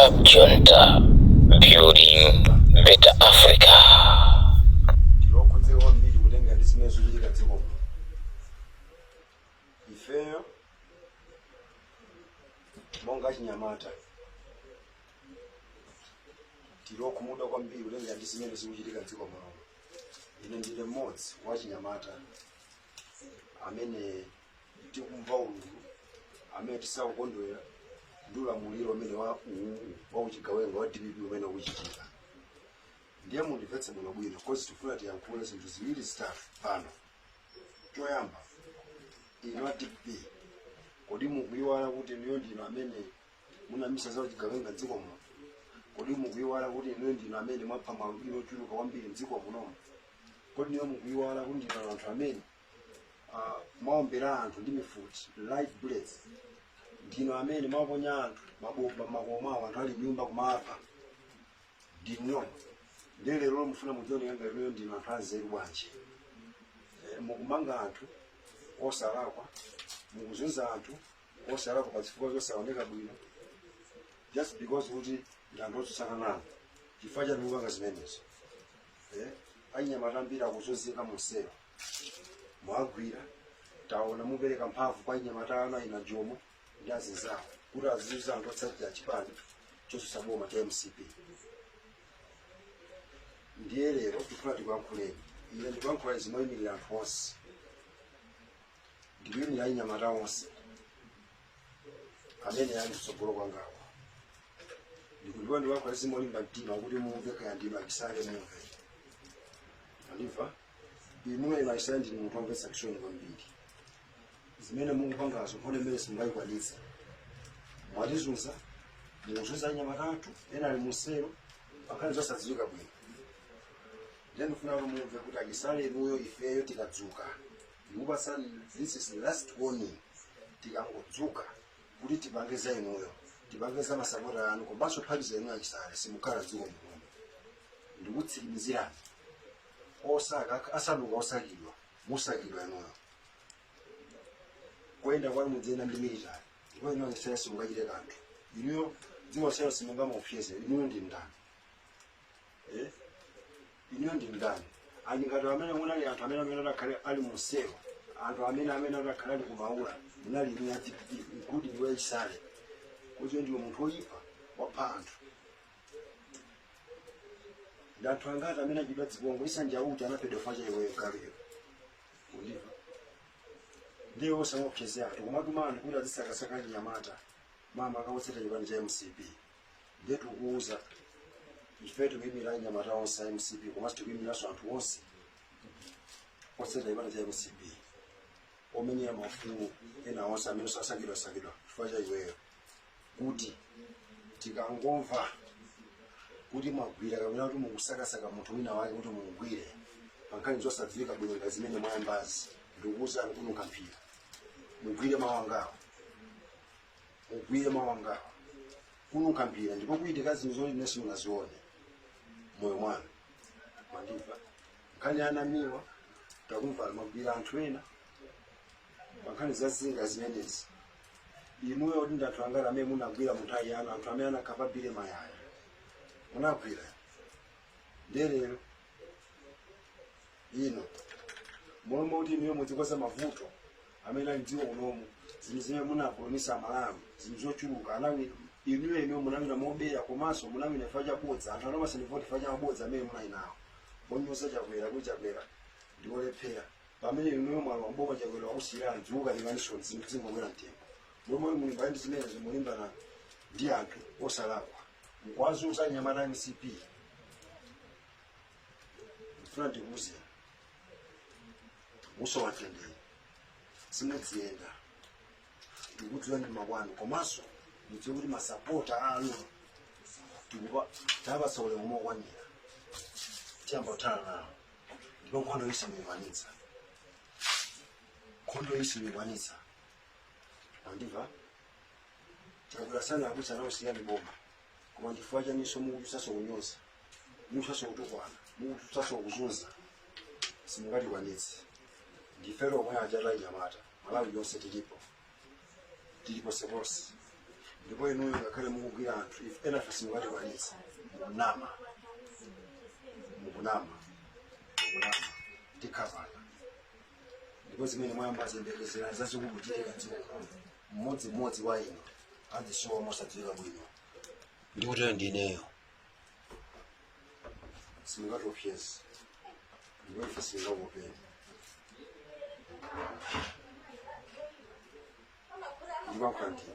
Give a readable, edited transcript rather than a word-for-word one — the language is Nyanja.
Club Junta, building better Africa. Ndilokhudzeka kwambiri kutenga ndi zimene zikuchitika dziko muno. Ifeyo monga achinyamata tilokhumudwa kwambiri kutenga ndi zimene zikuchitika dziko muno. Ine ndine mmodzi wa achinyamata amene tikumva ululu, amene tisakukondwera ndi ulamuliro umene wa uwu wa uchigawenga wa DPP umene ukuchitika. Ndiye mundimvetse bwinobwino, 'cause tifuna tiyankhule zinthu ziwiri zitatu pano. Choyamba, inu a DPP, kodi mukuyiwala kuti inuyo ndinu amene munamisa za uchigawenga mdziko muno? Kodi mukuyiwala kuti inuyo ndinu amene mwapha maalubino ochuluka kwambiri mdziko munomu? Kodi inuyo mukuyiwala kuti ndinu anthu amene mwaombera anthu ndi mifuti, live bullets? Ndinu amene mwaponya anthu mabomba m'makomo mwawo, anthu ali nyumba, kumapha ndinu. Ndiye lero mufuna mudzioneka ngati inuyo ndinu anthu anzeru bwanji? Mukumanga anthu osalakwa, mukuzunza anthu osalakwa pa zifukwa zosaoneka bwino, just because kuti ndi anthu otsutsana nanu. Chifukwa chani mukupanga zimenezo? Achinyamata ambiri akuzunzika munsewu, mwagwira. Taona mupereka mphamvu kwa achinyamata anu aina Jomo ndi azinzawo kuti azizunza anthu otsatira chipani chotsutsa boma cha MCP. Ndiye lero tifuna tikuyankhuleni. Ine ndikuyankhula izi moyimirira anthu onse, ndikuyimirira achinyamata onse amene ali kutsogolo kwangako. Ndikuliwa ndikuyankhula izi molimba mtima kuti mumve. Kaya ndinu achisale, mumve. Andimva inuyo, inu achisale, ndinu munthu womvetsa chisoni kwambiri. Zimene mukupangazo, nkhondo imene simungayikwanitse. Mwatizunza, mukuzunza anyamata athu, ena ali muselo pankhani zosadziwika bwino. Ndiye ndifuna kuti mumve kuti achisale inuyo, ifeyo tikadzuka, ndikupasani, this is the last warning, tikangodzuka kuti tipange za inuyo, tipange za masapota anu komanso phatiza inuyo achisale, simukhala dziko muno. Ndikutsimikizirani, osaka asanduka osakidwa, musakidwa inuyo. Kuyenda kwanu mudziyenda ndi military, ndipo inuyo achisale simungachite kanthu. Inuyo dziko selo simungamuopseze. Inuyo ndi ndani? Eh? Inuyo ndi ndani? Ani ngati amene munali anthu amene adakhale ali muselo, anthu amene adakhale ali kumaula, munali inu ya DPP, including iwe Chisale, kuti ndiwe munthu woyipa, wapha anthu. Ndi anthu angati amene achidwa dzipongo isanjauti anaphedwa chifukwa cha iweyo galuyo? Undiva? Ndiye osamopsezea anthu kumatuma anthu kuti azisakasaka anyamata mama akawotseta chipani cha MCP. Ndiye tikuuza, ife tikuyimira anyamata onse a MCP, komanso tikuyimiranso anthu onse otseta chipani cha MCP, omenyera maufulu ena onse amene sasakidwasakidwa chifukwa cha iweyo, kuti tikangomva kuti mwagwira kapena kuti mukusakasaka munthu wina wake kuti mumugwire pa nkhani zosadziwika bwino ngati zimene mwayambazi, ndikukuwuzani, kununkha mphira. Mugwire mawu angawo, mugwire mawu angawo, kununkha mphira, ndipo kuitika zinthu zoti ine simunazione moyo mwanu. Mwandimva? Nkhani ya anamiwa, takumva mwagwira anthu ena pa nkhani za zinga zimenezi. Inuyo kuti ndi anthu angati amene munagwira mu nthawi yanu? Anthu amene anakhapa Billy Mayaya munagwira. Ndiye lero ino momwe kuti inuyo mudzikoza mavuto amene ali mdziko munomu, zinthu zimene munapulumisa Amalawi, zinthu zochuluka anawina inuyo. Inuyo munawina mobera, komanso munawina chifukwa chabodza. Anthu anamasani voti chifukwa cha mabodza amene munali nawo, onyoza Chakwera kuti Chakwera ndiolephera, pamene inuyo mwalowa mboma, Chakwera wakusiyirani, dzikukanikaniso, zinthu zingokwera mtengo. Momwe mulimbana ndi zimenezo, mulimbana ndi anthu osalakwa, mukuwazunza anyamata MCP. Ndifuna ndikuuze, musowa mtendere, simudziyenda. Ndikudziwa ndi makwanu, komanso mudziwe kuti masapota anu tikupa tapasa ulemu mokwanira. Tiyamba kuthana nawo, ndipo nkhondo iyi simuyikwanitsa, nkhondo iyi simuyikwanitsa. Andimva? Chakwera sana akuti anausiyani boma, koma chifukwa chaninso mukuchutsanso kunyoza, mukuchutsanso kutukwana, mukuchutsanso kuzunza? Simungatikwanitse. Ndife lomwe achata anyamata Malawi yonse tilipo, tilipo seponse. Ndipo inuyo ngakhale mukugwira anthu, if enafe simungatikwanitsa. Mukunama, mukunama, mukunama. Tikhavana. Ndipo zimene mwayamba ziyembekezera zazikulu kuchitika mdziko muno. Mmodzimmodzi wa inu azisowa mosadziwika bwino. Ndikutero ndineyo, simungatiopseze ndipo ife sitingakuopeni. Ndimankha ndine.